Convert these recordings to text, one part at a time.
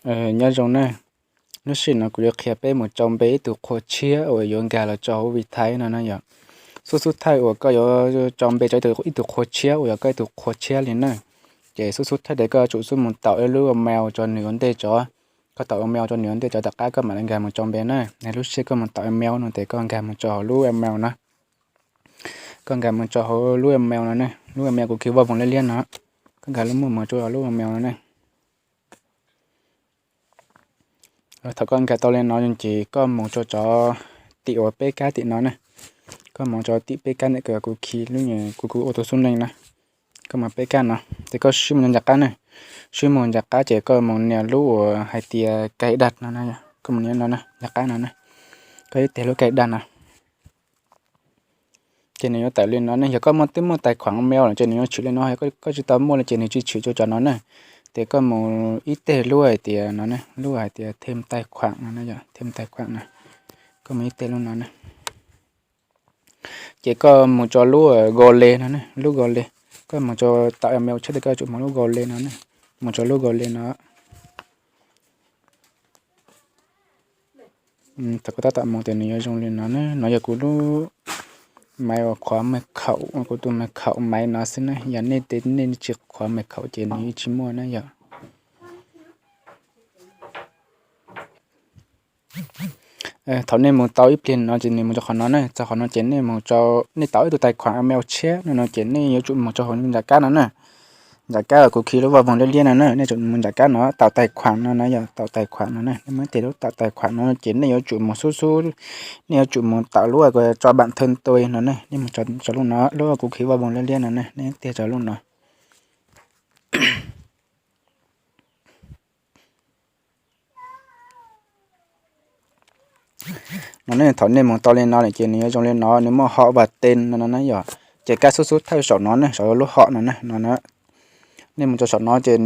Nyob zoo na, lub sij hawm no kuv yuav qhia peb mus tso npe ib tug qhua tshiab uas yuav nkag los tso hauv Vitae no na yom. Xub xub thawj uas koj yuav tso npe tso ib tug qhua tshiab uas yog koj ib tug qhua tshiab li na. Ces xub xub thawj ces koj tsum xub mus taus ib lub email tso nws ua ntej tso. Koj taus email tso nws ua ntej tso tom qab koj mam li nkag mus tso npe na. Lub sij hawm koj mus taus email no ces koj nkag mus tso hauv lub email no. Koj nkag mus tso hauv lub email no ne, lub email kuv khi vaj voog liab liab no. Koj nkag lub muaj mus tso hauv lub email no ne. Thaum koj nkag tau li no ces koj mus tso cov tim uas peb kab tim no ne. Koj mus tso tim peb kab ntawm kuv khi lub, kuv kuv ua tus xub neej na. Koj mus peb kab no, ces koj swb mus nram qab ne. Swb mus nram qab ces koj mus nias lub uas hais tias cài đặt no, koj mus nias no na, nram qab no na. Koj ib teg lub cài đặt no. Ces nws yuav tawm li no ne, yog koj muaj twb muaj tài khoản email lawm ces nws yuav tshwm li no, koj tsis tau muaj li ces nws tsis tshwm rau cov no na. Ces koj mus ib teg lub hais tias no ne, lub hais tias thêm tài khoản no, thêm tài khoản no. Koj mus ib teg lub no na. Ces koj mus tso lub Google no ne, lub Google. Koj mus tso tawm email tshiab ces koj tsum mus lub Google no ne. Mus tso lub Google no. Thaum koj tab tom mus ces nws yuav zoo li no ne, no yog kuv lub máy uas qhuav mật khẩu, kuv tus mật khẩu máy no xwb na, yog nej tej nej tsis qhuav mật khẩu ces nws yeej tsis muaj na yom. Thaum nej mus tau ib pliag no ces nws mus rau qhov no ne, txog qhov no ces nej mus tso, nej tau ib tug tài khoản email tshiab no no ces nej yuav tsum mus tso hauv nram kab no na. Nram kab uas kuv khi lub vaj voog liab liab no na, nej tsum mus nram kab no tạo tài khoản no na, yog tạo tài khoản no na, nej muab tes lub tạo tài khoản no ces nej yuav tsum mus xub xub, nej yuav tsum mus tawm lub uas cho bản thân tôi no ne, nej mus tso lub no, lub uas kuv khi vaj voog liab liab no ne, nej tig tso lub no. No ne, thaum nej mus tau li no lawm ces nws yuav zoo li no, nws muaj họ và tên no no na yom. Ces kab xub xub thawj saum no ne, saum lub họ no na, no na. Nej mus tso saum no ces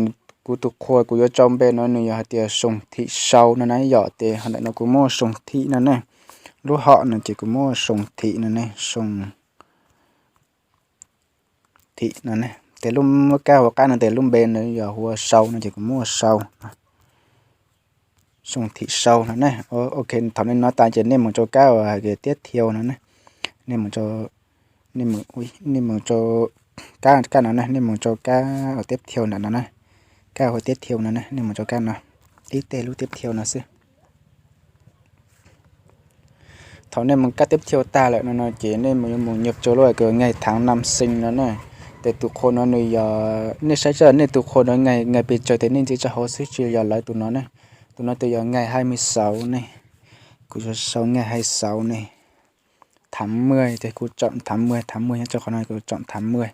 kuv tus qhua kuv yuav tso npe no nws yog hais tias Sùng Thị Sau no na yom, ces ho ntawm no kuv muaj Sùng Thị no ne. Lub họ no ces kuv muaj Sùng Thị no ne, Sùng Thị no ne. Ces lub kab hauv qab no ces lub npe no yog hu ua Sau no ces kuv muaj Sau. Sùng Thị Sau no ne. Ok, thaum nej no tas ces nej mus tso kab uas hais tias tiếp theo no ne. Nej mus tso, nej mus tso kab, kab no ne, nej mus tso kab uas tiếp theo nram no na. Kab uas tiếp theo no ne, nej mus tso kab no. Ib teg lub tiếp theo no xwb. Thaum nej mus kab tiếp theo tag lawm no no ces nej mus yuav mus nhập tso lub hais tias ngày tháng năm sinh no na. Ces tus qhua no nws yog, nej saib seb nej tus qhua no ngày, ngày pes tsawg ces nej ntxiv tso hauv xwb, tsis yog lawv tus no ne. Tus no tus yog ngày hai mươi sáu ne. Kuv sau ngày hai mươi sáu ne. Tháng mười ces kuv chọn tháng mười, tháng mười nyob rau qhov no kuv chọn tháng mười.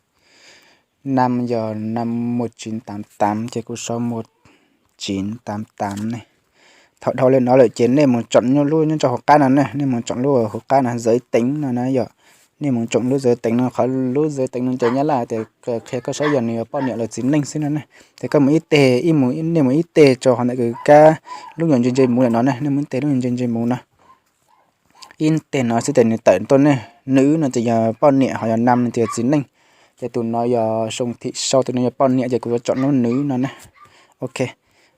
Năm yog năm một chín tám tám ces kuv sau một chín tám tám ne. Thaum dhau li no lawm ces nej mus chọn nyob lub nyob rau hauv qab no ne, nej mus chọn lub hauv qab no giới tính no na yom. Nej mus chọn lub giới tính no, qhov lub giới tính no ces Nyab Laj tias qhia koj saib yog nws yog poj niam los txiv neej xwb no ne. Ces koj mus ib teg, nej mus ib teg rau qhov ntawm kab lub nyuag ntse ntse muv lawm no ne, nej mus ib teg lub nyuag ntse ntse muv no. Ib teg no xwb ces nws tawm tuaj ne, nữ no ces yog poj niam, ho yog năm no ces yog txiv neej. Ces tus no yog Sùng Thị Sau, tus no yog poj niam ces kuv yuav chọn lub nữ no ne. Ok,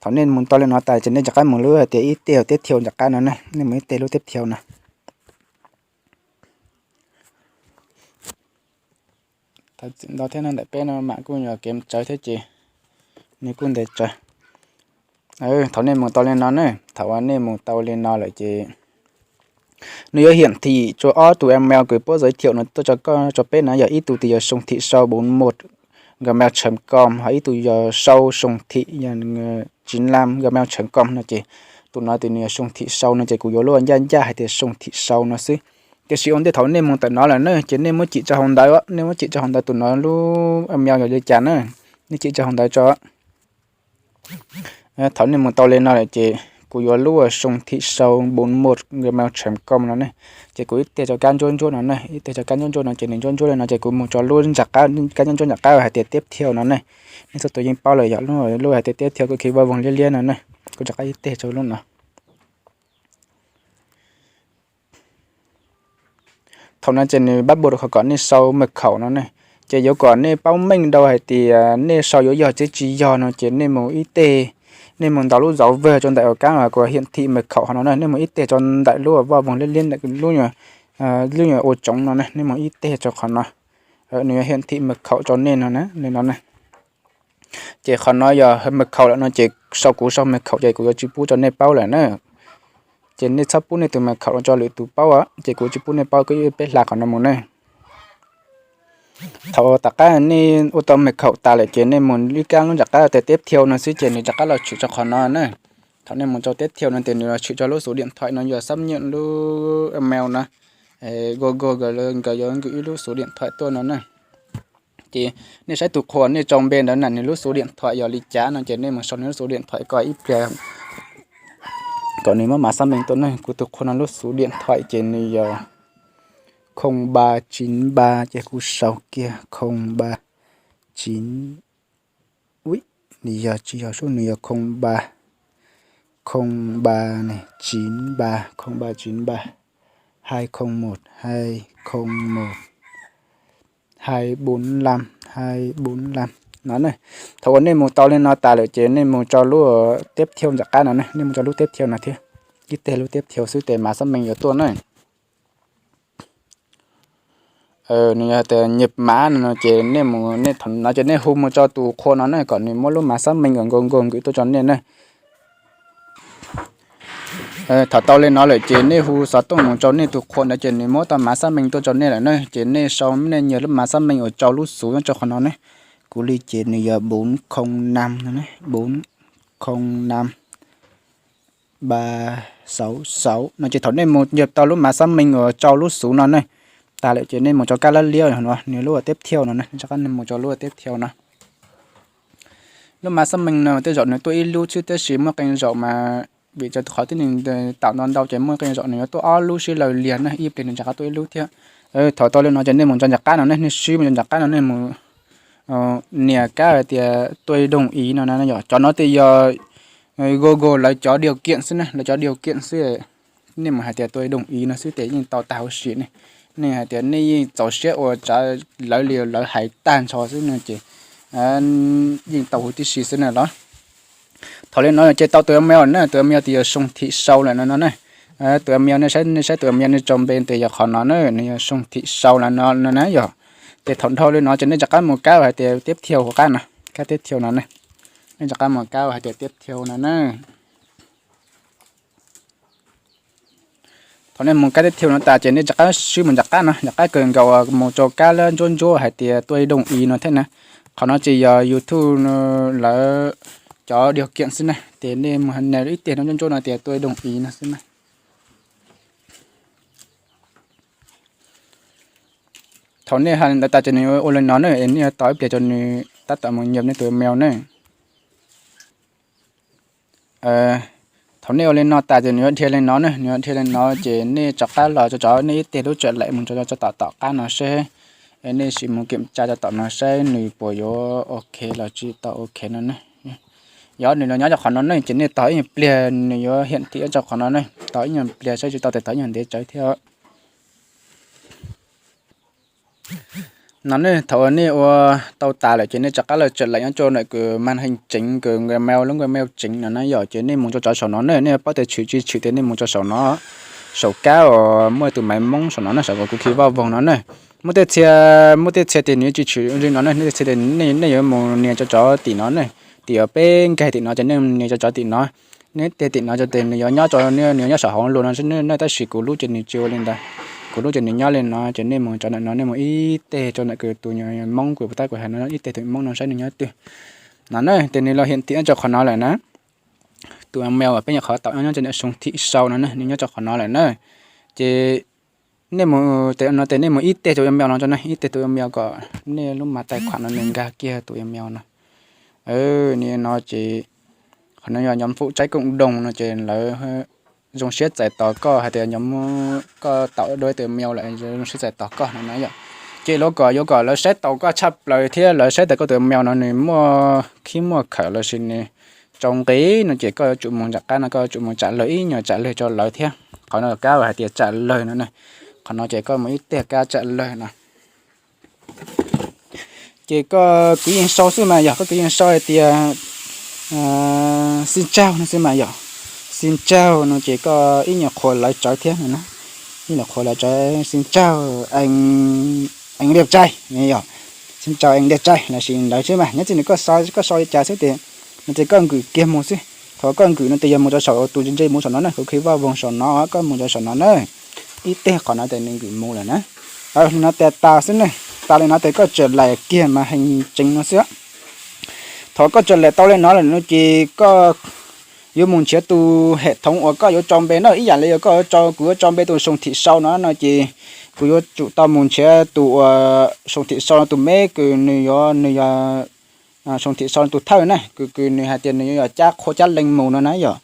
thaum nej mus tau li no tas ces nej rov qab mus lub hais tias ib teg tiếp theo nram qab no ne, nej mus ib teg lub tiếp theo no. Thaum txim ntau thiab no ntawm peb no mam kuj yog kev tsawv thiab ces nws kuj ntev tsawv. Thaum nej mus tau li no ne, thaum uas nej mus tau li no lawm ces nws yuav hiển thị tsuas ob tus email kws puab giới thiệu no tuaj tso koj tso peb no, yog ib tug tis yog Sùng Thị Sau bốn một gmail chấm com, ho ib tug yog Sau Sùng Thị chín năm gmail chấm com no ces tus no tis nws yog Sùng Thị Sau no ces kuv yuav lub ncaj ncaj hais tias Sùng Thị Sau no xwb. Tiam sis ua ntej thaum nej mus tawm no lawm na ces nej muab cim tso hauv ntawd, nej muab cim tso hauv ntawd tus no lub email yog li cas na, nej cim tso hauv ntawd tso. Thaum nej mus tau li no lawm ces kuv yuav lub Sùng Thị Sau bốn một gmail chấm com no ne, ces kuv ib teg tso kab ntsuab ntsuab no ne, ib teg tso kab ntsuab ntsuab no ces nws ntsuab ntsuab li no ces kuv mus tso lub nram qab, kab ntsuab ntsuab nram qab hais tias tiếp theo no ne. Nej txhua tus yeej paub lawm yog lub hais tias tiếp theo kuv khi vaj voog liab liab no ne, kuv rov qab ib teg tso lub no. Thaum no ces nws pab npua rau qhov kom nej sau mật khẩu no ne, ces yuav kom nej paub meej rau hais tias nej sau yuav yog tsis tsis yog no ces nej mus ib teg Nej mus ntaus lub zov vwg rau ntawm uas kab uas kuv hiển thị mật khẩu hov no na, nej mus ib teg rau ntawm lub uas voj voog liab liab ntawm lub, lub nyuag ua tsoov no na, nej mus ib teg rau qhov no. Nws yuav hiển thị mật khẩu rau nej no na, li no na. Ces qhov no yog mật khẩu lawm no ces sau kuv sau mật khẩu ces kuv yuav tsis pub rau nej paub lawm na. Ces nej txhob pub nej tus mật khẩu rau lwm tus paub, ces kuv tsis pub nej paub, kuv ib peb hla qhov no mus ne. Thaum tom qab nej ua tau mật khẩu tas lawm ces nej mus ib kab lub nram qab tias tiếp theo no xwb ces nws rov qab los tshwm rau qhov no na. Thaum nej mus rau tiếp theo no ces nws los tshwm rau lub số điện thoại no, yog xác nhận lub email no, Google nkawd yuav nkwm ib lub số điện thoại tuaj no na. Ces nej saib tus qhua nej tso npe ntawd na, nws lub số điện thoại yog li cas no ces nej mus sau nws lub số điện thoại ko ib pliag kom nws muab mã xác minh tuaj ne. Kuv tus qhua no lub số điện thoại ces nws yog không ba chín ba, ces kuv sau kiag không ba chín, ui, nws yog tsis yog sub, nws yog không ba, không ba này, chín ba, không ba chín ba, hai không một, hai không một, hai bốn lăm, hai bốn lăm no ne. Thaum uas nej mus tau li no tas lawm ces nej mus rau lub tiếp theo ntawm qab no ne, nej mus rau lub tiếp theo no thiab, ib teg lub tiếp theo xwb ces mã xác minh yuav tuaj na. Nws yog tias nhập mã no ces nej mus, nej thaum no ces nej hu mus rau tus qhua no ne kom nws muab lub mã xác minh uas Google nkwm tuaj rau nej na. Thaum tau li no lawm ces nej hu xov tooj mus rau nej tus qhua ntawd ces nws muab tau mã xác minh tuaj rau nej lawm na. Ces nej sau nej nyiag lub mã xác minh uas rau lub xov nyob rau qhov no ne. Kuv li ces nws yog bốn không năm no, bốn không năm ba sáu sáu no ces thaum nej mus nyiag tau lub mã xác minh uas rau lub xov no ne, tas lawm ces nej mus rau kab lab liab no, nws lub tiếp theo no ne, rov qab nej mus rau lub tiếp theo no. Lub mã xác minh no tej zaum nws tuaj ib lub xwb, tab sis muaj qee zaum mas vim rau qhov tib neeg tawm ntau ntau ces muaj qee zaum nws yuav tuaj ob lub sib law liag na, ib pliag nws rov qab tuaj ib lub thiab. Thaum tau li no ces nej mus rau nram qab no ne, nej swb mus rau nram qab no nej mus nias kab hais tias tôi đồng ý no na yom. Cov no ces yog Google lawv cov điều kiện xwb na, lawv cov điều kiện xwb. Nej mus hais tias tôi đồng ý no xwb ces yeej tau tag huv si ne. Nej hais tias nej yeej txaus siab ua raws lawv li lawv hais tag nrho xwb no ces yeej tau huv tib si xwb na los. Thaum li no ces tau tus email na, tus email tias yog Sông Thị Sâu lawm no no na. Tus email nej saib, nej saib tus email nej tso npe tias yog qhov no na, nws yog Sông Thị Sâu lawm no no na yom. Ces thaum dhau li no ces nej rov qab mus kab hais tias tiếp theo hauv qab no, kab tiếp theo no ne. Nej rov qab mus kab hais tias tiếp theo no na. Thaum nej mus kab tiếp theo no tas ces nej rov qab swb mus nram qab no, nram qab kawg nkaus mus rau kab lab ntsuab ntsuab hais tias tôi đồng ý no thiab na. Qhov no ces yog YouTube lawv cov điều kiện xwb na, ces nej mus hais ib tiag no ntsuab ntsuab no tias tôi đồng ý no xwb na. Thaum nej hais ntawd tas ces nws ua li no ne, nej yuav tos ib pliag rau nws tab tom mus nhập nej tus email ne. Thaum nej ua li no tas ces nws yuav dhia li no ne, nws yuav dhia li no ces nej rov qab los rau nej ib teg lub tsev laim mus rau tom tom qab no seb, nej sim mus kiểm tra rau tom no saib nws puas yuav ok los tsis tau ok no ne. Yog nws los nyob rau qhov no ne ces nej tos ib nyuag pliag, nws yuav hiển thị rau qhov no ne, tos ib nyuag pliag saib tsis tau tes tos ib nyuag ntev tsawv thiab. No ne, thaum uas nej ua tau tas lawm ces nej rov qab los tseem laim nyob rau ntawm kws màn hình chính kws Gmail, lub Gmail chính no na yom, ces nej mus rau cov saum no ne, nej paub tias tshwm tsis tshwm tias nej mus rau saum no, saum kab uas muaj tus maiv moob saum no ne, saum uas kuv khi vaj voog no ne. Muaj tej txhia, muaj tej txhia tias nws yuav tsis tshwm li no ne, tej txhia tias nej yuav mus nias rau cov tim no ne, tim uas peb nkag tim no ces nej nias rau cov tim no. Nej teg tim no ces nws yuav nyob rau, nws yuav nyob saum hauv lus no ne, tab sis kuv lub ces nws tsis ua li ntawd. Kuv lub ces nws nyob li no ces nej mus rau ntawm no, nej mus ib teg rau ntawm kws tus moob kws puas tab kuv hais no, ib teg tus moob no saib nws nyob twg no ne, ces nws los hiển thị rau qhov no lawm na. Tus email uas peb nyuam qhuav tau nyob rau ntawm Sông Thị Sâu no ne, nws nyob rau qhov no lawm na. Ces nej mus, no ces nej mus ib teg tus email no rau ne, ib teg tus email kom nej lub mã tài khoản no nws nkag kiag tus email no. Nws no ces qhov no yog nhóm phụ trách cộng đồng no ces lawv zoo siab txais tos koj, hais tias koj tạo đối tượng email lawm zoo siab txais tos koj no na yom. Ces lawv kom, yuav kom lawv saib taus koj tshaj plaws thiab lawv saib tias koj tus email no nws muaj khib muaj khawm lossis nws rau nqi no ces koj yuav tsum mus nram qab no, koj yuav tsum mus trả lời ib nyuag trả lời rau lawv thiab. Qhov no kab hais tias trả lời no ne. Qhov no ces koj mus ib teg kab trả lời no. Ces koj kov yeej sau xwb mas, yog koj kov yeej sau hais tias Xin chào no xwb mas yom. Xin chào no ces koj ib nyuag qhuas lawv tsawv thiab no na. Ib nyuag qhuas lawv tsawv, xin chào anh Liệt Trai, yog xin chào anh Liệt Trai lossis ntawd xwb mas, nyob txij nws koj sau li cas xwb ces no ces koj nkwm kiag mus xwb. Thaum koj nkwm no ces yog mus rau saum tus ntse ntse mus saum no na, kuv khi vaj voog saum no, koj mus rau saum no na. Ib teg qhov no ces nws nkwm mus lawm na. Li no tas tas xwb ne. Tas li no ces koj tseem laim kiag mas heev tseev no xwb. Thaum koj tseem laim tau li no lawm no ces koj yuav mus nrhiav tus hệ thống uas koj yuav tso npe na, ib yam li yog koj yuav tso, kuv yuav tso npe tus soo thim sau no no ces kuv yuav tsum tau mus nrhiav tus uas soo thim sau no tus meb kws nws yuav, nws yog soo thim sau tus thawj na, kws kws nws hais tias nws yuav yog cab qhua cab leej mus no na yom.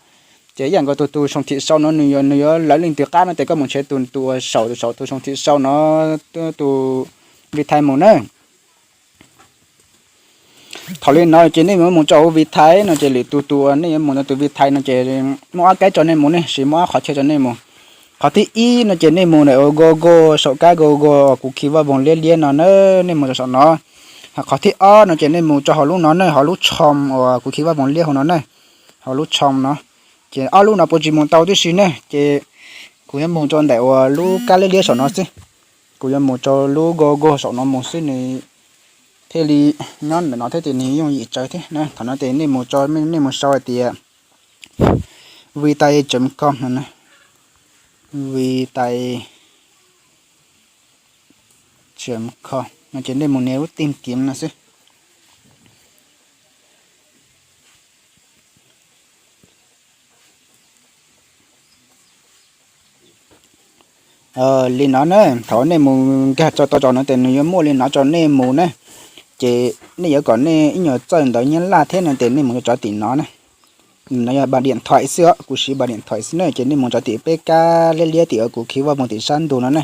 Ces ib yam nkaus tus tus soo thim sau no nws yuav, nws yuav lawv leej twg qab no ces koj mus nrhiav tus tus uas saum, saum tus soo thim sau no tus Vitae mus na. Thaum li no ces nej mus, mus tso hauv Vitae no ces lwm tus tus uas nej yuav mus rau tus Vitae no ces muaj ob kab tso nej mus ne, sis muaj ob qhov chaw tso nej mus. Qhov thib ib no ces nej mus ntawm ua Google, saum kab Google kuv khi vaj voog liab liab no na, nej mus rau saum no. Qhov thib ob no ces nej mus rau hauv lub no ne, hauv lub Chrome uas kuv khi vaj voog liab hauv no ne, hauv lub Chrome no. Ces ob lub no puas tsis mus tau tib si ne, ces kuv yuav mus rau ntawm uas lub kab liab liab saum no xwb. Kuv yuav mus rau lub Google saum no mus xwb, nws thiaj li nyob ntawm no thiab ces nws yooj yim tsawv thiab na. Thaum no ces nej mus tso, nej mus sau hais tias Vitae chấm com no na, Vitae chấm com no ces nej mus nias lub tìm kiếm no xwb. Li no na, thaum nej mus nkag tso tau tso no ces nws yuav muaj li no rau nej mus na. Ces nej yuav kom nej ib nyuag txawj ntawv Nyab Laj thiab no ces nej mus rau tim no na. No yog bật điện thoại xwb os, kuv siv bật điện thoại xwb na, ces nej mus rau tim peb kab liab liab tim uas kuv khi vaj voog tim sab ntug no ne.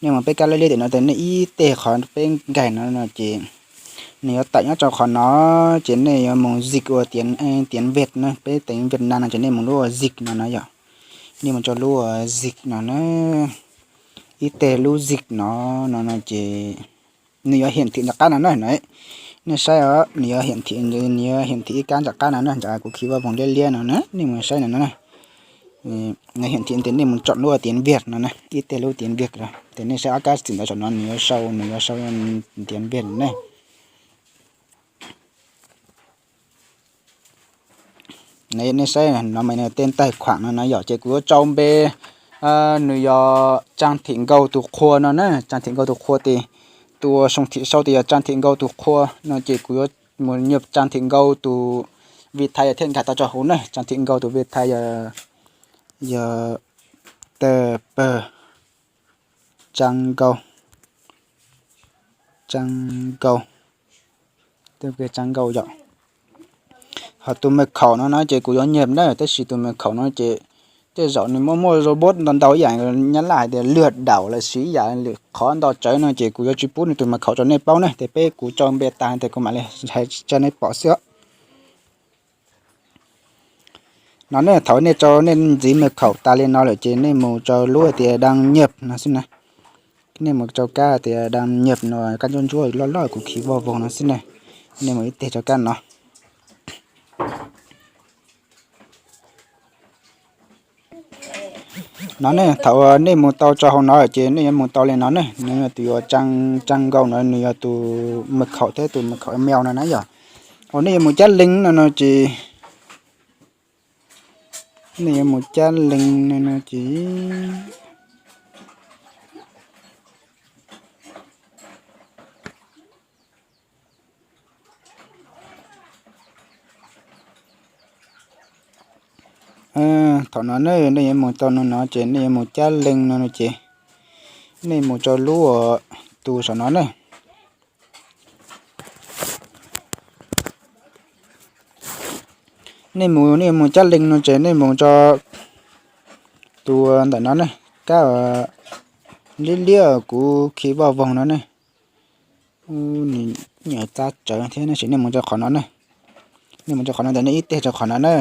Nej mus peb kab liab liab tim no ces nej ib teg qhov peb nkaig no no ces nws yuav tawm nyob rau qhov no, ces nej yuav mus dịch ua tiếng, tiếng Việt na, peb tiếng Việt Nam no ces nej mus lub ua dịch no na yom. Nej mus rau lub ua dịch no na, ib teg lub dịch no, no no ces nws yuav hiển thị nram qab no na. Nej saib os, nws yuav hiển thị, nws yuav hiển thị ib kab nram qab no na, nram kuv khi vaj voog liab liab no na, nej mus saib no na. Nws hiển thị ces nej mus chọn lub ua tiếng Việt no na, ib teg lub tiếng Việt no ces nej saib ob kab txim ntawd saum no nws yuav sau, nws yuav sau tiếng Việt no na. Nej saib no mas nws tên tài khoản no na yom, ces kuv yuav tso npe, nws yog Trang Thị Nkauj tus qhua no na, Trang Thị Nkauj tus qhua ces tus ua soo thim sau tias yog Trang Thị Nkauj tus qhua no ces kuv yuav mus nhập Trang Thị Nkauj tus Vitae thiaj nkag tau rau hauv na. Trang Thị Nkauj tus Vitae yog, yog tờ pờ Trang Nkauj, Trang Nkauj, tờ pờ Trang Nkauj yom. Ho tus mật khẩu no no ces kuv yuav nhập na, tab sis tus mật khẩu no ces tej zaum nws muaj, muaj robot ntau ntau ib yam Nyab Laj hais tias lừa đảo lossis ib yam li qhov ntau tsawv no ces kuv yuav tsis pub nws tus mật khẩu rau nej paub na, ces peb kuv tso npe tas ces kuv mam li hais tso nej pom xwb os. No nej thaum nej tso nej ntxiv mật khẩu tas li no lawm ces nej mus rau lub hais tias đăng nhập no xwb na. Nej mus rau kab hais tias đăng nhập no, kab ntsuab ntsuab loj loj kuv khi vaj voog no xwb na. Nej mus ib teg rau kab no. No ne, thaum nej mus tau rau hauv no ces nej yuav mus tau li no ne, nws yog tus yuav Trang Nkauj no, nws yog tus mật khẩu thiab tus mật khẩu email no na yom. Uas nej yuav mus cab leej no no ces, nej yuav mus cab leej no no ces thaum no ne nej yuav mus tau no no ces nej yuav mus cab leej no no ces nej mus rau lub tus saum no ne. Nej mus, nej mus cab leej no ces nej mus rau tus ntawm no ne, kab liab liab kuv khi vaj voog no ne. Nws txav tsawv thiab ne, tab sis nej mus rau qhov no ne. Nej mus rau qhov no ntawd nej ib teg rau qhov no na.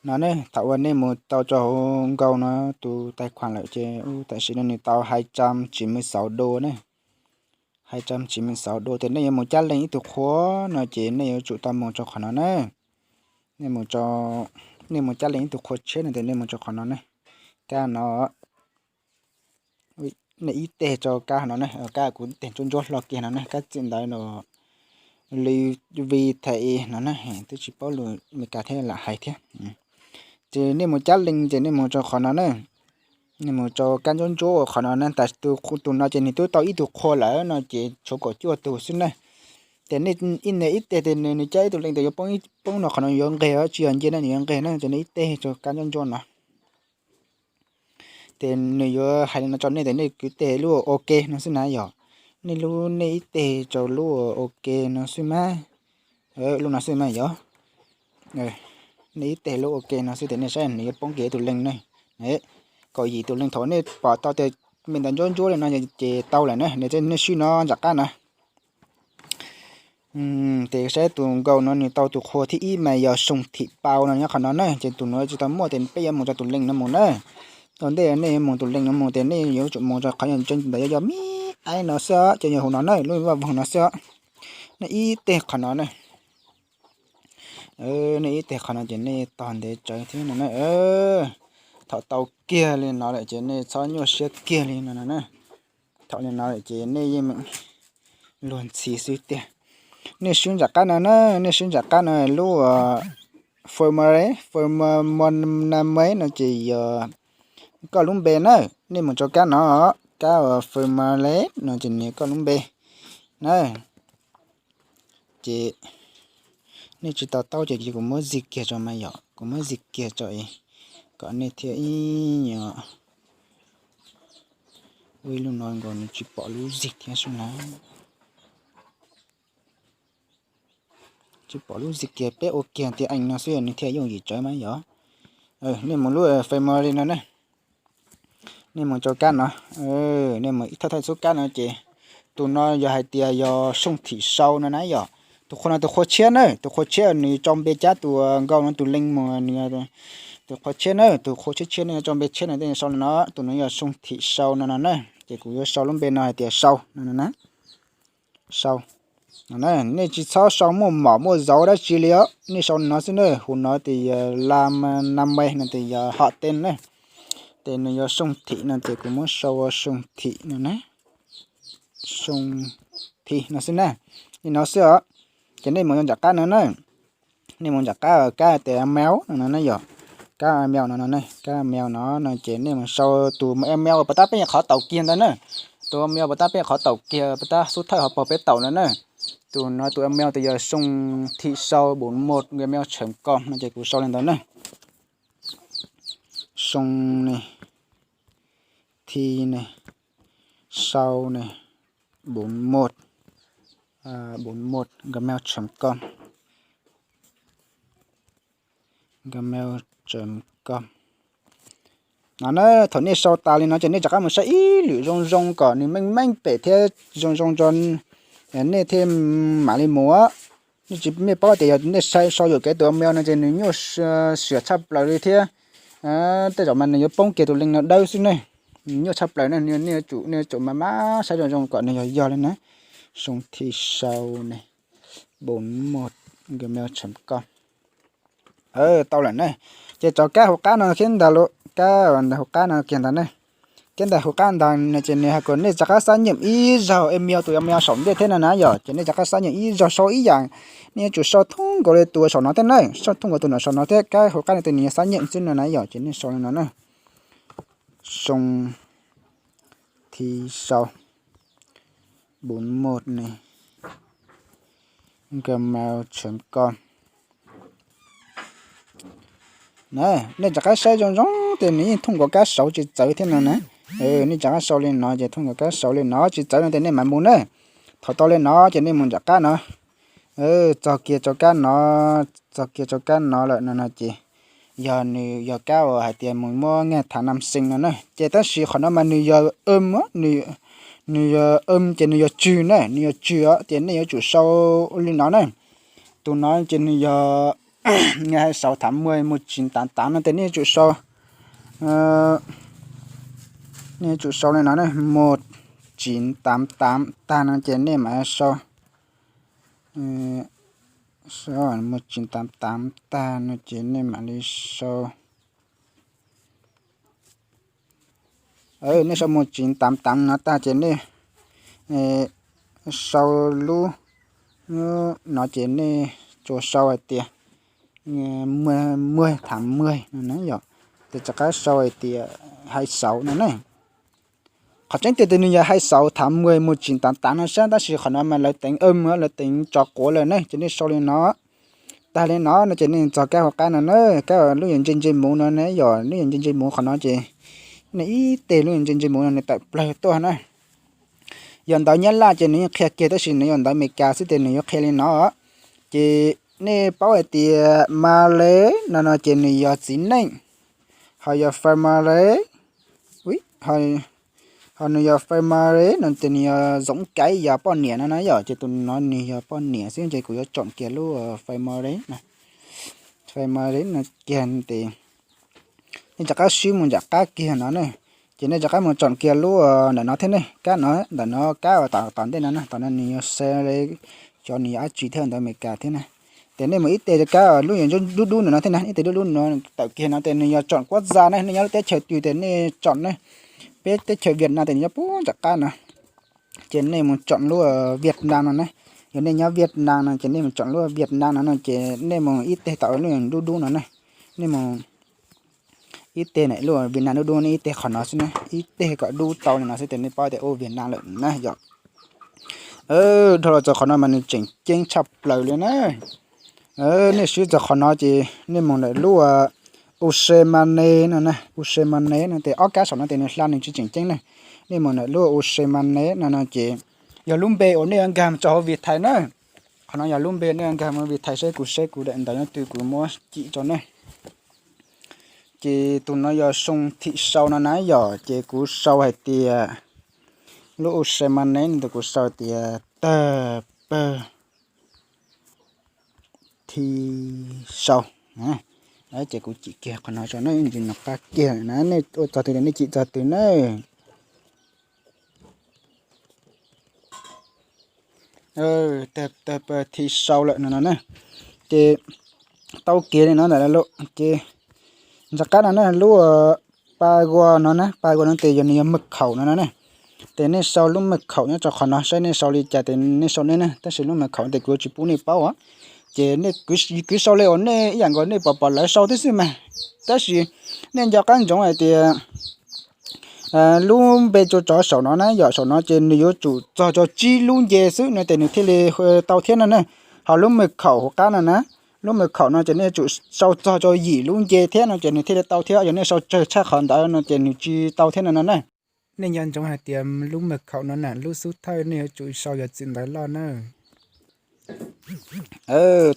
No ne, thaum uas nej mus tau rau hauv Google no tus tais khuam lawm ces tam sim no nws tau hai trăm chín mươi sáu đô ne. Hai trăm chín mươi sáu đô ces nej yuav mus cab leej ib tug qhua no ces nej yuav tsum tau mus rau qhov no ne. Nej mus, nej mus cab leej ib tug qhua tshiab no ces nej mus rau qhov no ne. Kab no, nej ib teg rau kab no ne, kab kuv teg ntsuab ntsuab hlo kiag no ne, kab txim ntawd no, li vi thai no ne, twb tsis paub lus Meskas thiab lam hais thiab. Ces nej mus cab leej ces nej mus rau qhov no ne. Nej mus rau kab ntsuab ntsuab qhov no ne, tas tus no ces nws twb tau ib tug qhua lawm no ces tshuav kaum cuaj tus xwb ne. Ces nej ib teg ces nws cab ib tug leej ces yuav poob no, qhov no yuav nqeg, tsis yog nce ne, nws yuav nqeg na, ces nej ib teg rau kab ntsuab ntsuab no. Ces nws yuav hais li no rau nej tias nej kwv teg lub OK no xwb na yog. Nej lub, nej ib teg rau lub OK no xwb mas. Lub no xwb mas yog. Nej ib teg lub OK no xwb ces nej saib nws yuav poob kiag tus leej ne. Kaum yim tus leej thaum nej pom tau tias me ntawd ntsuab ntsuab li no ces tau lawm na, nej swb no nram qab na. Ces saib tus nkaus no nws tau tus qhua thib ib mas yog Soo Thim Pau no nyob qhov no na, ces tus no tsis tau muaj ces peb yuav mus rau tus leej no mus na. Ua ntej nej yuav mus tus leej no mus ces nej yuav tsum mus rau qhov yog ntseeg ntawd yog yog me aib no xwb, ces yog hauv no na, lub vaj voog no xwb. Nej ib teg qhov no na. Nej ib teg qhov no ces nej tos ntev tsawv thiab no na. Thaum tau kiag li no lawm ces nej txhob nyuaj siab kiag li no no na. Thaum li no lawm ces nej yeej meem luag ntxhi xwb tiag. Nej swb nram qab no na, nej swb nram qab no lub Firmware, Firmware no ces yog koj lub npe na. Nej mus rau kab no, kab Firmware no ces nws koj lub npe na. Ces nej tsis tau taub ces kuv muab zig kiag rau mas yom, kuv muab zig kiag rau kom nej thiaj ib nyuag ua ib lub no nkaus nws tsis pom lub zig thiab sub na. Tsis pom lub zig kiag, peb ua kiag tias ees no xwb nws thiaj yooj yim tsawv mas yom. Nej mus lub family no ne. Nej mus rau kab no. Nej mus ib thawj thawj xub kab no ces tus no yog hais tias yog Soo Thim Sau no na yom. Tus qhua no tus qhua tshiab na, tus qhua tshiab nws tso npe cab tus nkaus no tus leej mus, tus qhua tshiab na, tus qhua tshiab tshiab no tso npe tshiab no tej sau li no, tus no yog Soo Thim Sau no no na. Ces kuv yuav sau lub npe no hais tias Sau no no na. Sau. Nej tsis txhob sau muaj mom muaj zauv dab tsi li os, nej sau li no xwb na. Hauv no ces yog la nam me no ces yog hom tej na. Ces nws yog Soo Thim no ces kuv muab sau ua Soo Thim no na. Soo Thim no xwb na. Li no xwb os. Ces nej mus nram qab no na. Nej mus nram qab kab tias mail no no na yom. Kab mail no no na, kab mail no no ces nej mus sau tus email uas puas tab peb qhov taus kiag ntawd na. Tus email puas tab peb qhov taus kiag, puas tab xub thawj hauv paus peb taus ntawd na. Tus no tus email tus yog Soo Thim Sau bốn một gmail chấm com no ces kuv sau li ntawd na. Soo ne, Thi ne, Sau ne, bốn một, bốn một gmail chấm com, gmail chấm com. No na, thaum nej sau tas li no ces nej rov qab mus saib ib lwm zoo zoo kom nws meej meej pem thiab zoo zoo rau nej thiaj mam li mus. Nej tsis, nej paub tias yog nej sau yuam kev tus email no ces nws nyuaj siab tshaj plaws li thiab. Tej zaum mas nws yuav poob kiag tus leej no dawb xwb ne. Nws nyuaj tshaj plaws ne, nej yuav tsum, nej yuav tsum mas mab saib zoo zoo kom nws yog yog li na. Soo Thi Sau ne, bốn một gmail chấm com. Tau lawm na. Ces rov kab hauv qab no thiab ntag lauj, kab hauv qab no kiag ntag ne. Kab ntawm hauv qab ntawd no ces nws hais kom nej rov qab xab nyeem ib zaug email tus email saum ntej thiab no na yom, ces nej rov qab xab nyeem ib zaug sau ib yam. Nej yuav tsum sau thoob nkaus li tus saum no thiab na, sau thoob nkaus tus no saum no thiab, kab hauv qab no ces nws yog xab nyeem xwb no na yom, ces nej sau li no na. Soo Thi Sau bốn một ne, gmail chấm com. Nej rov qab saib zoo zoo ces nws yeej thooj nkaus kab sauv tsis txawv thiab no na. Nej rov qab sau li no ces thooj nkaus kab sauv li no tsis txawv no ces nej mam mus na. Thaum tau li no ces nej mus nram qab no. Txog kiag rau kab no, txog kiag rau kab no lawm no no ces yog nws yog kab uas hais tias mus muab ngaj thav nam xees no na. Ces tab sis qhov no mas nws yog wm, nws yog wm ces nws yog tswg na, nws yog tswg os, ces nej yuav tsum sau li no na. Tus no ces nws yog Nghe hais sáu tháng mười một chín tám tám no ces nej tsum sau, nej tsum sau li no ne, một chín tám tám tag no ces nej mam sau, sau một chín tám tám tag no ces nej mam li sau, nej sau một chín tám tám no tag ces nej sau lub no ces nej tsuas sau hais tias mười tháng mười no na yom, ces rov qab sau hais tias hai sáu no ne. Qhov tseeb tiag ces nws yog hai sáu tháng mười một chín tám tám no sab, tab sis qhov no mas lawv teev, lawv teev tso quav lawm ne, ces nej sau li no. Tag li no no ces nej txog kab hauv qab no na, kab lub yam ntse ntse muv no ne yom, lub yam ntse ntse muv qhov no ces nej ib teg lub yam ntse ntse muv no nws tawm plawg tuaj na. Yog ntawv Nyab Laj ces nws yeej qhia kiag, tab sis nws yog ntawv Amelikas xwb ces nws yuav qhia li no. Ces nej paub hais tias Male no no ces nws yog txiv neej, ho yog Family, ho nws yog Family no ces nws yog Zoov Kaiv, yog poj niam no na yom, ces tus no nws yog poj niam xwb ces kuv yuav tsom kiag lub Family no, Family no kiag ces nej rov qab swb mus nram qab kiag no ne, ces nej rov qab mus tsom kiag lub ntawm no thiab ne, kab no ntawm no, kab uas tom tom ntej no na, tom no nws yog Sale, cov nws yog dab tsi thiab, ntawv Amelikas thiab na. Ces nej mus ib teg rau kab lub yam dub dub ntawm no thiab na, ib teg dub dub no tawm kiag no ces nws yog tsom kuab za ne, nej nyob lub teb chaws twg ces nej tsom ne. Peb teb chaws Vietnam ces nws nyob puag nram qab no. Ces nej mus tsom lub Vietnam no ne. Yog nej nyob Vietnam no ces nej mus tsom lub Vietnam no no ces nej mus ib teg tom lub dub dub no ne. Nej mus ib teg na, lub Vietnam dub dub ne, ib teg qhov no xwb na, ib teg kom dub tau li no xwb ces nej paub tias ua Vietnam lawm na yom. Dhau los txog qhov no mas nws tseem ceeb tshaj plaws li na. Nej swb txog qhov no ces nej mus ntawm lub Usemanne no na, Usemanne no ces ob kab saum no ces nws hla nws tsis tseem ceeb na. Nej mus ntawm lub Usemanne no no ces yog lub npe uas nej yuav nkag mus rau hauv Viettel na. Qhov no yog lub npe nej yuav nkag mus Viettel, seb kuv seb kuv daim ntawv nyob twg kuv muab cim rau nej. Ces tus no yog Soo Thim sau no na yom, ces kuv sau hais tias lub Usemanne no ces kuv sau tias tawg pawg thi sau. Ces kuv cim kiag qhov no rau nej, ntsis nws qab kiag na, nej ua txog twg ces nej cim txog twg na. Tawg pawg thi sau lawm no no na. Ces tau kiag li no ntawm lawm ces ntxov qab no na, lub password no na, password no ces yog nws yog mật khẩu no no na. Ces nej sau lub mật khẩu nyob rau qhov no saib nej sau li cas ces nej sau nej na, tab sis lub mật khẩu ces kuv yuav tsis pub nej paub os. Ces nej kwv sau li uas nej ib yam nkaus nej pom pom lawv sau thiab xwb mas. Tab sis nej nco qab ntsoov hais tias lub npe tso rau saum no na yom, saum no ces nws yuav tsum txog rau tsib lub nce xwb no ces nws thiaj li tau thiab no na. Ho lub mật khẩu hauv qab no na, lub mật khẩu no ces nej yuav tsum sau txog rau yim lub nce thiab no ces nws thiaj li tau thiab, yog nej sau tsawg tshaj qhov ntawd no ces nws tsis tau thiab no no na. Nej nco ntsoov hais tias lub mật khẩu no na, lub xub thawj nej yuav tsum sau yog txim ntawv loj na.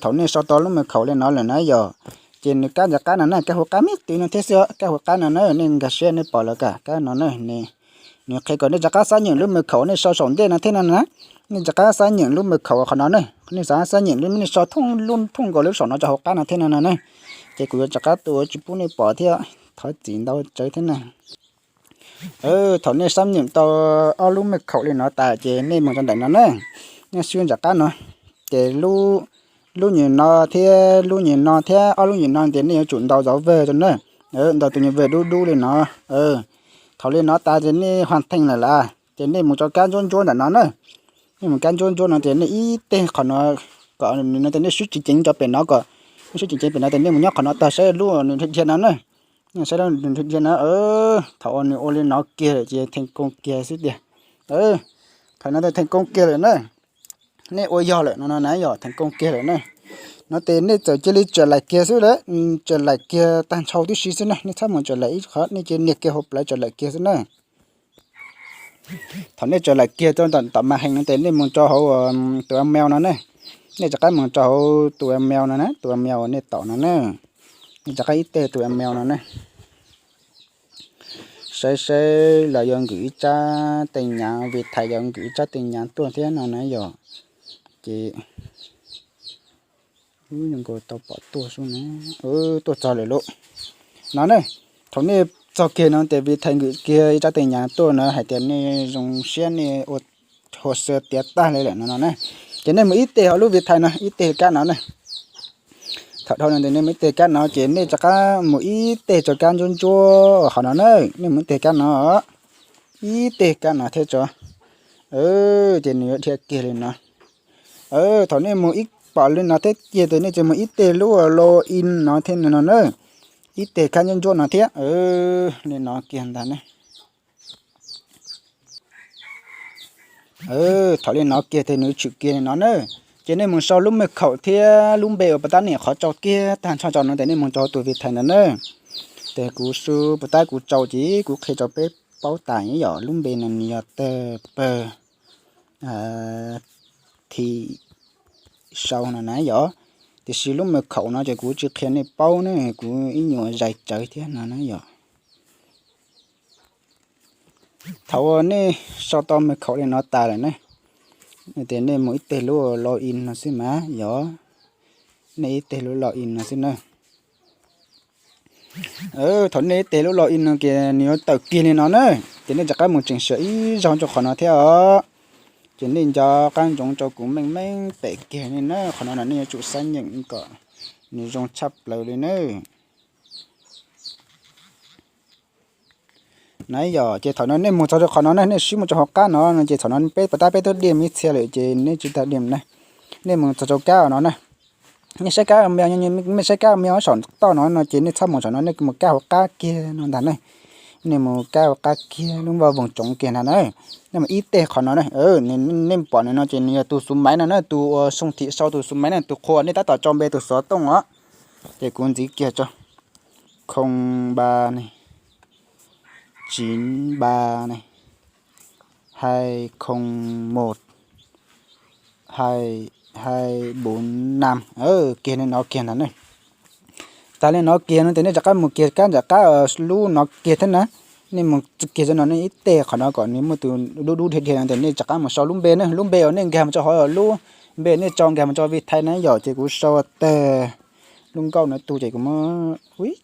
Thaum nej sau tau lub mật khẩu li no lawm na yom, ces nws kab ntawm qab no na, kab hauv qab me ntsis no thiab xwb, kab hauv qab no na, nej nkag siab nej pom lawm kab no na, nws qhia kom nej rov qab xab nyeem lub mật khẩu nej sau saum ntej no thiab no na. Nej rov qab xab nyeem lub mật khẩu qhov no na, nej rov qab xab nyeem lub, nej sau thooj lub, thooj nkaus lub saum no rau hauv qab no thiab no no na. Ces kuv yuav rov qab tua tsis pub nej pom thiab, thov txim ntau tsawv thiab na. Thaum nej xab nyeem tau ob lub mật khẩu li no tas ces nej mus rau ntawm no na, nej swb ntawm qab no, ces lub nyuag no thiab lub nyuag no thiab ob lub nyuag no ces nej yuav tsum ntaus dov vwg rau na, ntaus tus nyuag vwg dub dub li no. Thaum li no tas ces nej hoàn thành lawm las, ces nej mus rau kab ntsuab ntsuab ntawm no na. Nej mus kab ntsuab ntsuab no ces nej ib teg qhov no, kom nws no ces nej swb ceev ceev rau pem no, kom nej swb ceev ceev pem no ces nej mus nyob qhov no tag saib lub nws dhia no na. Nej saib lub nws dhia no, thaum uas nws ua li no kiag lawm ces thành công kiag xwb tiag. Thaum no thành công kiag lawm na, nej ua yog lawm no no na yog thành công kiag lawm na. No ces nej txawm cia li trở lại kiag xwb lawm, trở lại kiag tag nrho tib si xwb na, nej txhob mus trở lại ib qho, nej cia nias kiag hauv plawv trở lại kiag xwb na. Thaum nej trở lại kiag rau tom màn hình no ces nej mus rau hauv tus email no ne. Nej rov qab mus rau hauv tus email no na, tus email uas nej tos no na. Nej rov qab ib teg tus email no na. Saib saib lawv yuav nkwm ib tsab tin nhắn, Viettel yuav nkwm ib tsab tin nhắn tuaj thiab no na yom. Ces Nkaus tau pom tuaj xwb na. Tuaj txog lawm lauj. No ne, thaum nej txog kiag no ces Vitae nkwm kiag ib tsab tees nyas tuaj na hais tias nej zoo siab nej ua hồ sơ tiav tag li lawm no no na. Ces nej mus ib teg hauv lub Vitae no, ib teg kab no na. Thaum dhau no ces nej mus ib teg kab no ces nej rov qab mus ib teg rau kab ntsuab ntsuab qhov no na. Nej mus ib teg kab no, ib teg kab no thiab tso. Ces nws yuav dhia kiag li no. Thaum nej mus ib pom li no thiab ces nej tseem mus ib teg lub login no thiab no na. Ib teg kab ntsuab ntsuab no thiab, li no kiag ntag ne. Thaum li no kiag ces nws tshwm kiag li no na. Ces nej mus sau lub mej khaum thiab lub npe uas puas tab niam qhov tsau kiag tag nrho tso no ces nej mus rau tus Vitae ntawd na. Ces kuv xu puas tab kuv tsau ces kuv qhia rau peb paub tas yom, lub npe no nws yog Tawg Pawg Thi Sau no na yom. Tiam sis lub mej khaum no ces kuv tsis qhia nej paub ne, kuv ib nyuag zais tsawv thiab no na yom. Thaum uas nej sau tau mej khaum li no tas lawm ne, ces nej mus ib teg lub login no xwb mas yog, nej ib teg lub login no xwb na. Thaum nej ib teg lub login no ces nws yuav tawm kiag li no na, ces nej rov qab mus tseem siav ib zaug rau qhov no thiab os. Ces nej nco qab ntsoov rau kuv meej meej pem kiag li na, qhov no no nej yuav tsum xab nyeem kom nws zoo tshaj plaws li na. Na yom, ces thaum no nej mus txog rau qhov no na, nej swb mus rau hauv qab no no ces thaum no peb puas tab peb twb diam ib txhia lawm ces nej tsis tas diam na. Nej mus txog rau kab no na, nej saib kab me, nej saib kab me saum toj no no ces nej txhob mus saum no, nej mus kab hauv qab kiag no ntag na. Nej mus kab hauv qab kiag lub vaj voog tsoov kiag ntag na. Nej mus ib teg qhov no na, nej pom nws no ces nws yog tus xuv maiv no na, tus uas xoo thim sau tus xuv maiv na, tus qhua nej tab tom tso npe tus xov tooj os. Ces kuv ntxiv kiag tso, không ba ne, chín ba ne, hai không một, hai, hai bốn năm, kiag li no kiag ntag ne. Tas li no kiag no ces nej rov qab mus kiag kab nram qab lub no kiag thiab na. Nej mus kiag rau no nej ib teg qhov no kom nws muaj tus dub dub dhia dhia no ces nej rov qab mus sau lub npe na, lub npe uas nej nkag mus rau hauv lub npe nej tso nkag mus rau Vitae na yom, ces kuv sau tag lub nkauj no tu ces kuv muab,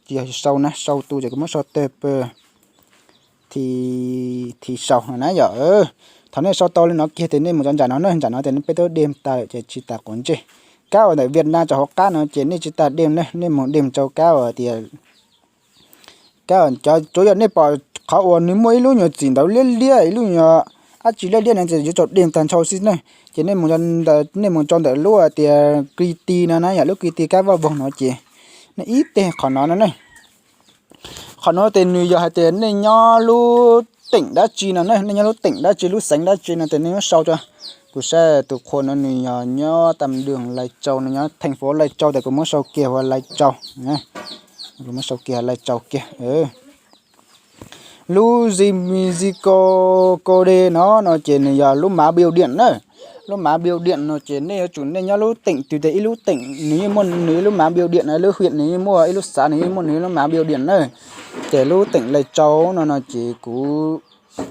yog sau na, sau tu ces kuv muab sau tag pawg thi, thi sau no na yom. Thaum nej sau tau li no kiag ces nej mus rau nram no na, nram no ces peb twb dem tas lawm ces tsis tas quav ntsej. Kab uas ntawm Việt Nam rau hauv qab no ces nej tsis tas dem na, nej mus dem rau kab uas tias kab cov tsuav yog nej pom qhov uas nws muaj ib lub nyuag txim ntawv liab liab, ib lub nyuag dab tsi liab liab no ces yuav tsum dem tag nrho xwb na. Ces nej mus rau ntawm lub tias kri ti no na yom, lub kri ti kab vaj voog no ces nej ib teg qhov no no na. Qhov no ces nws yog hais tias nej nyob lub teem dab tsi no ne, nej nyob lub teem dab tsi lub xeev dab tsi no ces nej muab sau tso. Kuv saib tus qhua no nws yog nyob Tam Đường Lai Châu, nws nyob thành phố Lai Châu ces kuv muab sau kiag ua Lai Châu. Kuv muab sau kiag Lai Châu kiag. Lub zim zim ko ko de no no ces nws yog lub mã bưu điện na. Lub mã bưu điện no ces nej yuav tsum nej nyob lub teem twg ces ib lub teem nws yeej muaj nws ib lub mã bưu điện na, lub huyện nws yeej muaj, ib lub xã nws yeej muaj nws ib lub mã bưu điện na. Ces lub teem Lai Châu no no ces kuv,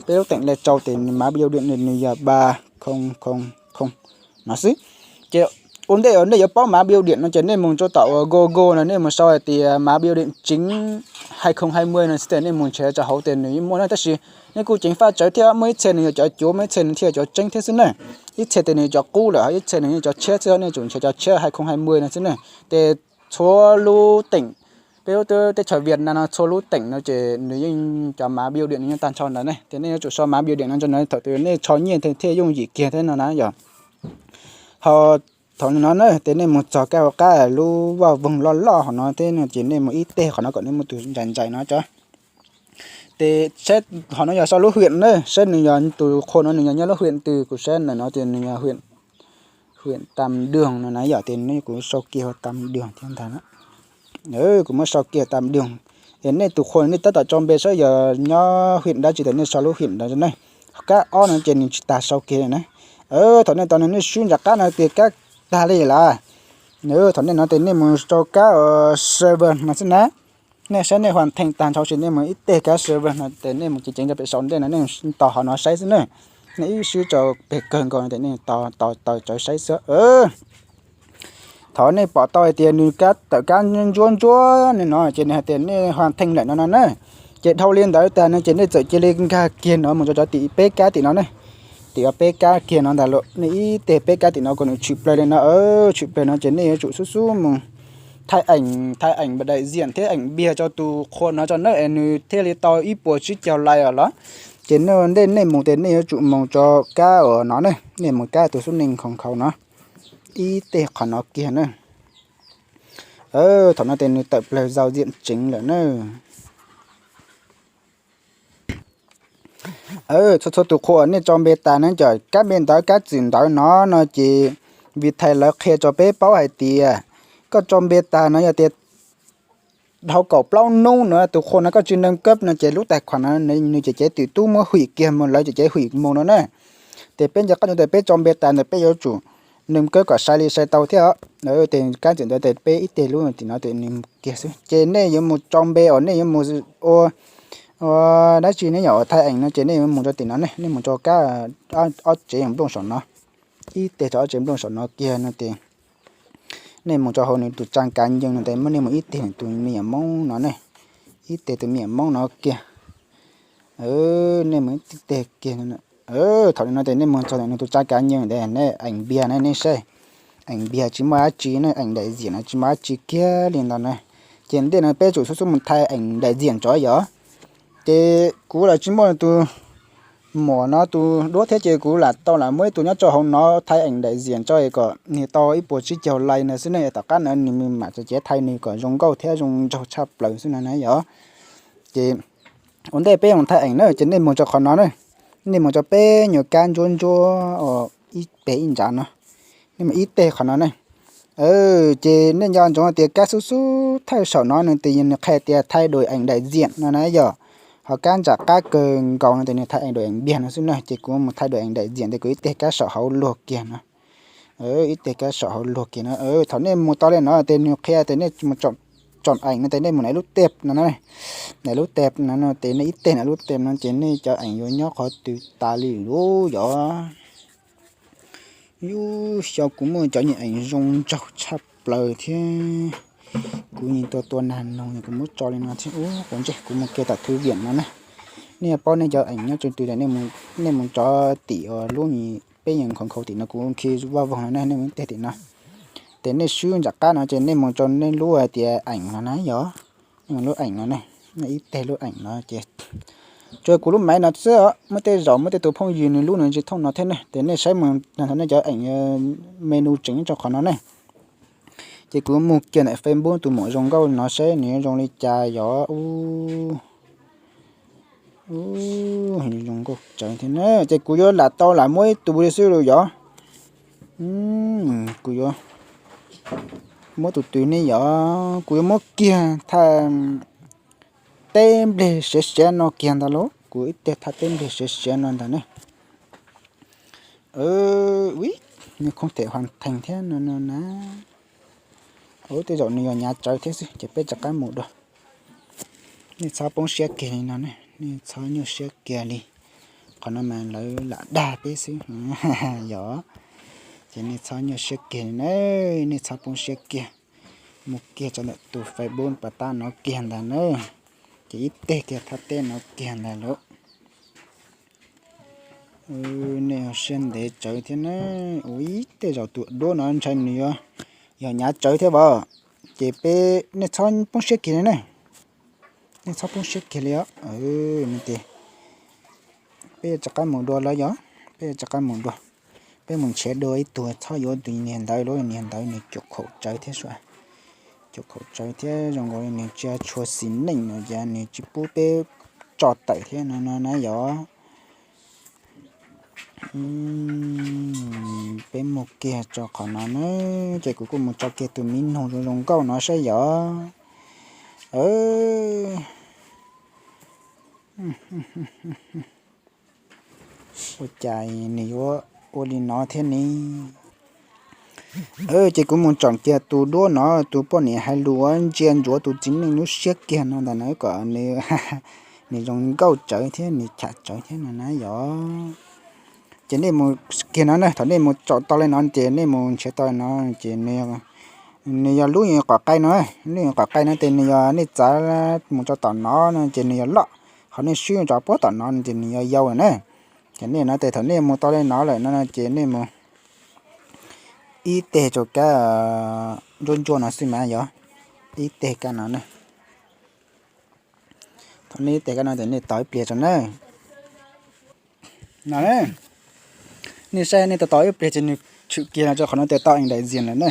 peb lub teem Lai Châu ces mã bưu điện nws yog ba không không không no xwb. Ces ua ntej uas nej yuav paub mã bưu điện no ces nej mus rau tom uas Google no nej mus sau hais tias mã bưu điện chính hai không hai mươi no xwb ces nej mus nrhiav rau hauv ces nws yeej muaj na, tab sis nej kuj ceev faj tsawv thiab, muaj ib txhia nws yog cov cuav, muaj ib txhia nws thiaj yog cov tseeb thiab xwb na. Ib txhia ces nws cov qub lawm, ib txhia nws yog cov tshiab xwb, nej tsum nrhiav cov tshiab hai không hai mươi no xwb na. Ces txhua lub teem, peb lub teb chaws Việt Nam no txhua lub teem no ces nws yeej cov mã bưu điện nws yeej tag nrho ntawd ne, ces nej yuav tsum sau mã bưu điện no rau ntawd thaum twg nej tso nyiaj thiaj yooj yim kiag thiab no na yom. Ho thaum no na ces nej mus txog kab hauv qab lub vaj voog loj loj hauv no thiab no ces nej mus ib teg qhov no kom nej muaj tus ntsais ntsais no tso. Ces saib qhov no yog sau lub huyện na, saib nws yog tus qhua no nws yog nyob lub huyện twg, kuv saib ntawm no ces nws yog huyện Tam Đường no na yom, ces nej kuv sau kiag ua Tam Đường thiab ntag na. Kuv muab sau kiag Tam Đường. Es nej tus qhua nej tab tom tso npe saib yog nyob huyện dab tsi ces nej sau lub huyện ntawd na. Kab ob no ces nws tsis tas sau kiag na. Thaum nej tau no nej swb nram qab no tias kab tag li lawm. Thaum nej no ces nej mus rau kab server no xwb na. Nej saib nej hoàn thành tag nrho ces nej mus ib teg kab server no ces nej mus ceev ceev rau pem saum ntej no nej tos hauv no saib xwb na. Nej ib swb rau pem kawg nkaus no ces nej tos tos tos tsawv saib xwb. Thaum nej pom tau hais tias nws kab tawm kab ntsuab ntsuab no ces nws hais tias nej hoàn thành lawm no no na. Ces dhau li ntawd tag no ces nej txawm cia li nkag kiag no mus rau cov tim peb kab tim no ne. Tim peb kab kiag no ntag los nej ib teg peb kab tim no kom nws tshwm plaws li no, tshwm plaws no ces nej yuav tsum xub xub mus thaij eem, thaij eem đại diện thiab eem npiag rau tus qhua no rau na es nws thiaj li tau ib puas tsib caug like os los. Ces nej, nej mus ces nej yuav tsum mus rau kab uas no ne, nej mus kab tus xub neej nkhaus nkhaus no, ib teg qhov no kiag na. Thaum no ces nws tawm plaws giao diện chính lawm na. Txhua txhua tus qhua nej tso npe tas na, cov kab npe ntawv kab txwm ntawv no no ces Vitae lawv qhia rau peb paub hais tias koj tso npe tas no yog tias dhau kaum plaub hnub no tus qhua no koj tsis nâng cấp no ces lub tài khoản no nws ces cev twm tub muab hwm kiag mus, lawv ces cev hwm mus no na. Ces peb nco qab tias peb tso npe tas ntawd peb yuav tsum nâng cấp kom sai li sai tau thiab os. Ces kab txwm ntawv ces peb ib teg lub tim no ces nws kiag xwb ces nej yuav mus tso npe uas nej yuav mus ua dab tsi nej yog ua thaij eem no ces nej yuav mus rau tim no ne, nej mus rau kab ob tsev nplooj saum no, ib teg rau ob tsev nplooj saum no kiag no ces nej mus rau hauv nws tus trang cá nhân no ces muab nej mus ib teg nws tus me nyuam Hmoob no ne, ib teg tus me nyuam Hmoob no kiag. Nej mus ib teg kiag. Thaum li no ces nej mus txog nws tus trang cá nhân ntawd nej eem npiag na nej saib, eem npiag tsis muaj dab tsi na, eem đại diện no tsis muaj dab tsi kiag li ntawd na. Ces ntej no peb tsum xub xub mus thaij eem đại diện tso yom. Ces kuv los tsis muaj tus muam no tus duab thiab ces kuv lam tau lam muab ib tug nyob rau hauv no thaij eem đại diện tso kom nws tau ib puas tsib caug like no xwb ne, tom qab no nws mam txawm cev thaij nws kom zoo nkauj thiab zoo nraug tshaj plaws xwb no na yom. Ces ua ntej peb mus thaij eem na ces nej mus rau qhov no na, nej mus rau peb nyuag kab ntsuab ntsuab ib pem ib nrad no, nej mus ib teg qhov no na. Ces nej nco ntsoov tias kab xub xub thawj saum no nws tias nws qhia tias thaij đổi ảnh đại diện no na yom. Ho kab nram qab kawg nkaus no tias nws thaij đổi ảnh npiag no xwb na, ces kuv mus thaij đổi ảnh đại diện ces kuv ib teg kab saum hauv luag kiag no. Ib teg kab saum hauv luag kiag no, thaum nej mus tau li no ces nws qhia tias nej mus chọn ảnh no ces nej mus nais lub teb no, nais lub teb no no ces nej ib teg nais lub teb no ces nej cov ảnh yuav nyob qhov twg tas li lub yom. Yus xyov kuv muaj cov nyuag ảnh zoo nraug tshaj plaws thiab. Kuv yeej tua tua nag noog kuv muab tso li no thiab. Ub, quav ntsej, kuv mus kiag tom thư viện no na. Nej paub nej cov ảnh nyob rau twg, nej mus tso tim lub peb nyuag nkhaus nkhaus tim no, kuv khi vaj voog no na, nej mus teg tim no. Ces nej swb nram qab no ces nej mus rau nej lub hais tias ảnh no na yom. Nej mus lub ảnh no ne, nej ib teg lub ảnh no ces tsuas kuv lub maiv no xwb os, muaj tej zaum muaj tej tus phooj ywg nws lub nws tsis thooj no thiab ne, ces nej saib mus thaum nej cov ảnh menu tseem nyob rau qhov no ne. Ces kuv mus kiag ntawm Facebook tus muam zoo nkauj no saib nws yuav zoo li cas yom. Ub, zoo nkauj tsawv thiab na, ces kuv yuav lam tau lam muab ib tug li xwb los yom. Kuv yuav muab tus twg ne yom, kuv yuav muab kiag thaj teb npleg siav siav no kiag ntag lauj, kuv ib teg thaj teb npleg siav siav no ntag ne. Ui, nws không thể hoàn thành thiab no no na. Ub, tej zaum nws yog nyav tsawv thiab xwb ces peb rov qab mus dua. Nej txhob poob siab kiag li no ne, nej txhob nyuaj siab kiag li. Qhov no mas lawv lam dag peb xwb yom. Ces nej txhob nyuaj siab kiag li na, nej txhob poob siab kiag. Mus kiag rau ntawm tus Facebook pas tab no kiag ntag na. Ces ib teg kiag thaj teb no kiag ntag lauj. Nej siab ntev tsawv thiab na. Ua ib tej zaum tus duab no ntshai nws yog nyav tsawv thiab as. Ces peb, nej txhob poob siab kiag li ne. Nej txhob poob siab kiag li os. Peb yuav rov qab mus dua lawm yom. Peb yuav rov qab mus dua. Peb mus nrhiav dua ib tug, txhob yuav tus niag ntawd lauj, niag ntawd nws cuam khaum tsawv thiab sua. Cuam khaum tsawv thiab zoo nkaus li nws tsis tshua xis neej no ces nws tsis pub peb tso tawm thiab no no na yom. Peb mus kiag rau qhov no na, ces kuv kuj mus tso kiag tus miv nug zoo zoo nkauj no saib yom. Ua cas nws yuav ua li no thiab ne? Ces kuv mus tsom kiag tus duab no, tus poj niam hais lus ntsia ntsuav tus txiv neej lub siab kiag no ntag na, kom nws zoo nkauj tsawv thiab nws cham tsawv thiab no na yom. Ces nej mus kiag no na, thaum nej mus tsom tau li no ces nej mus nrhiav tau li no ces nws nws yog lub qom qai no, lub qom qai no ces nws yog nej txav mus rau tom no no ces nws yog loj, ho nej swb rau puag tom no no ces nws yog yau lawm na. Ces nej no ces thaum nej mus tau li no lawm no ces nej mus ib teg rau kab ntsuab ntsuab no xwb mas yog ib teg kab no na. Thaum nej ib teg kab no ces nej tos ib pliag tso na. No, nej saib nej tos tos ib pliag ces nws tshwm kiag no rau qhov no tias tau ees daim zias lawm na.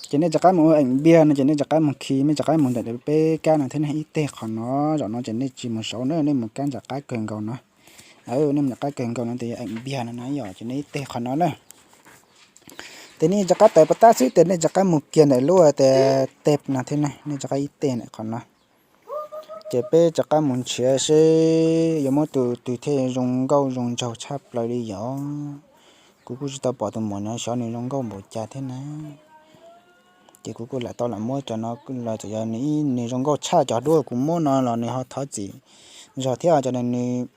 Ces nej rov qab mus ua ees npiag no ces nej rov qab mus khi, nej rov qab mus ntawm peb kab no thiab ne, ib teg qhov no, zaum no ces nej tsis mus saud na, nej mus kab ntawm qab kawg nkaus no. Nej mus ntawm qab kawg nkaus no ces yog ees npiag no na yom, ces nej ib teg qhov no na. Ces nej rov qab tawm pov tab xwb ces nej rov qab mus kiag ntawm lub tias teb no thiab ne, nej rov qab ib teg ntawm qhov no. Ces peb rov qab mus nrhiav seb yuav muab tus twg thiaj zoo nkauj zoo nraug tshaj plaws li yom. Kuv kuj tsis tau pom tus muam no xyov nws zoo nkauj npaum cas thiab na. Ces kuv kuj lam tau lam muab cov no los txawm yog nws zoo nkauj tshaj cov duab kuv muab no los nws ho thov txim zog thiab, cov nws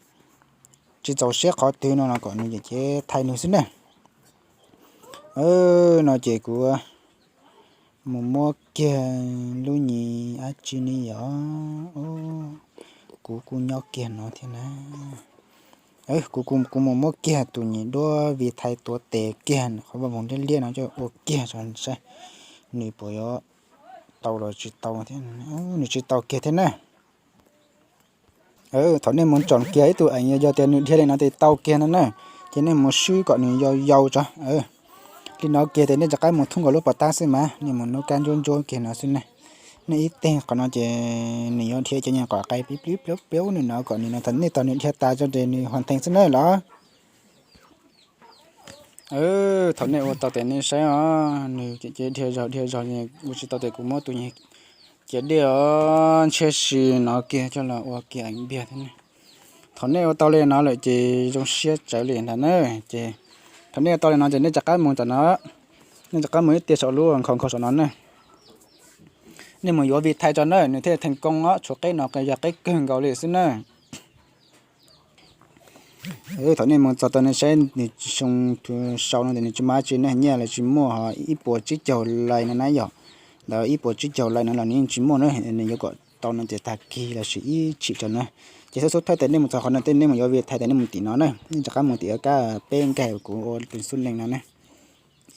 tsis txaus siab qhov twg no los kom nws ces thaiv nws xwb ne. No ces kuv mus muab kiag lub nyuag dab tsi ne yom. Kuv kuj nyob kiag no thiab na. Kuv, kuv mus muab kiag tus nyuag duab vi thaiv tuav tes kiag qhov vaj voog liab liab no coj ua kiag tso saib nws puas yuav tau los tsis tau thiab. Nws tsis tau kiag thiab na. Thaum nej mus tsom kiag ib tug ees yog tias nws dhia li no ces tau kiag no na, ces nej mus swb kom nws yau yau tso. Li no kiag ces nej rov qab mus thoob nkaus lub pov tab xwb mas nej mus nub kab ntsuab ntsuab kiag no xwb ne. Nej ib teg qhov no ces nws yuav dhia cov nyuag qom qai plib plib plib plib nws no kom nws no, thaum nej tos nws dhia tas tso ces nws hua theej xwb na los. Thaum nej ua tau ces nej saib os, nws ces dhia zog dhia zog ua tsis tau ces kuv muab tus nyuag ciav dej os ntshiab si no kiag coj los ua kiag ees npiag thiab ne. Thaum nej ua tau li no lawm ces zoo siab tsawv li ntag na. Ces thaum nej ua tau li no ces nej rov qab mus tom no, nej rov qab mus ib tiag saum lub nkhaus nkhaus saum no ne. Nej mus yuav vi thais tso na, nws thiaj theej koob os, tshuav qeb no yog qeb kawg nkaus li xwb na. Thaum nej mus txog tau nej saib nws sau no ces nws tsis muaj dab tsi ne, nyiaj los tsis muaj, ho ib puas tsib caug lais no na yom. Ntawd ib puas tsib caug lais no los nws yeej tsis muaj na, nws yuav kom tau no ces tag kis los sis ib tshim rau na. Ces xub xub thawj ces nej mus txog qhov no tej nej mus yuav vi thais ces nej mus tim no na, nej rov qab mus tim kab peb nkag kuv ua tus xub neej no ne,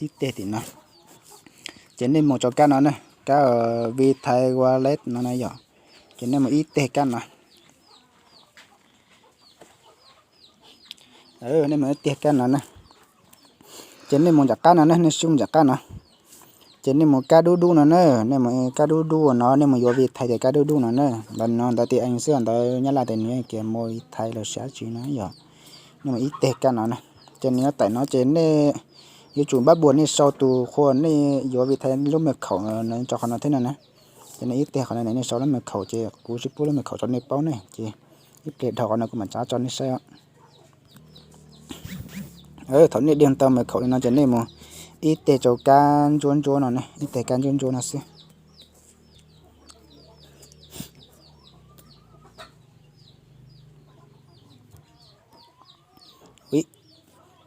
ib teg tim no. Ces nej mus rau kab no na, kab vi thais wallet no na yom. Ces nej mus ib teg kab no. Nej mus ib teg kab no na. Ces nej mus nram qab no na, nej swb mus nram qab no. Ces nej mus kab dub dub no na, nej mus kab dub dub no, nej mus yuav vi thais ces kab dub dub no na. Ntawd no ntawd tias ees xwb, ntawd nyab laj tias nws kiag mus vi thais los sis dab tsi no yom. Nej mus ib teg kab no na. Ces nws yuav tawm no ces nej yuav tsum npab buas nej sau tus qhua nej yuav vi thais lub me khaum rau qhov no thiab no na. Ces nej ib teg qhov no nej sau lub me khaum ces kuv tsis pub lub me khaum rau nej paub ne, ces ib pliag dhau qhov no kuv mam tsa tso nej saib os. Thaum nej dhia tau me khaum li no ces nej mus ib teg rau kab ntsuab ntsuab no ne, ib teg kab ntsuab ntsuab no xwb.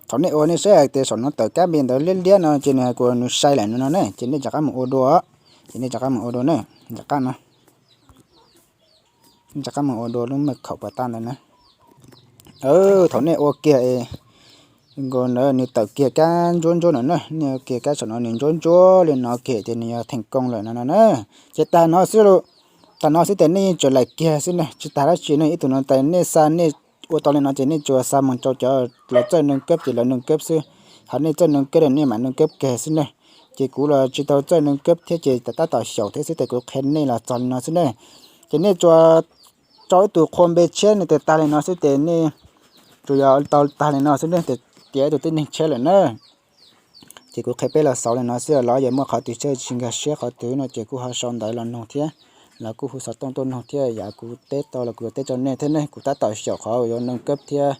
Thaum nej ua nej saib hais tias saum no tawm kab npe ntawd liab liab no ces nws hais tias nws sai lawm no no ne, ces nej rov qab mus ua dua, ces nej rov qab mus ua dua ne, rov qab no, rov qab mus ua dua lub me khaum pas tag ntawd na. Thaum nej ua kiag nkaus ntawd nws tawm kiag kab ntsuab ntsuab no na, nej ua kiag kab saum no nws ntsuab ntsuab li no kiag ces nws yog theej koob lawm no no na. Ces tag no xwb, tag no xwb ces nej yeej tsuas laim kiag xwb ne, tsis tag dab tsi ne. Ib tug no tas nej xa, nej ua tau li no ces nej tsuas xa mus rau cov lawv txawj nws kab ces lawv nws kab xwb, ho nej txawj nws kab los nej mam nws kab kiag xwb ne. Ces kuv los tsis tau txawj nws kab thiab ces tab tom xyaum thiab xwb ces kuv qhia nej los txog li no xwb ne. Ces nej tsuas tso ib tug qhua npe tshiab nws tias tag li no xwb ces nej tsuas yog tau tag li no xwb ne, tiav ib tug tib neeg tshiab lawm na. Ces kuv qhia peb los xaus li no xwb, los yog muaj qhov twg tsis nkag siab qhov twg no ces kuj ho sau ntawv los nug thiab, los kuj hu xov tooj tuaj nug thiab, yam kuv teb tau los kuv yuav teb rau nej thiab ne. Kuv tab tom xyaum qhov yuav nws kab thiab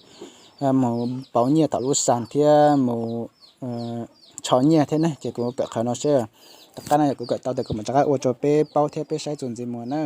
mus pauv nyiaj tom lub xas thiab mus tsho nyiaj thiab ne, ces kuv kawm qhov no seb tom qab no yog kuv kawm tau tias kuv mam rov qab ua rau peb paub thiab peb saib txuas ntxiv mus na.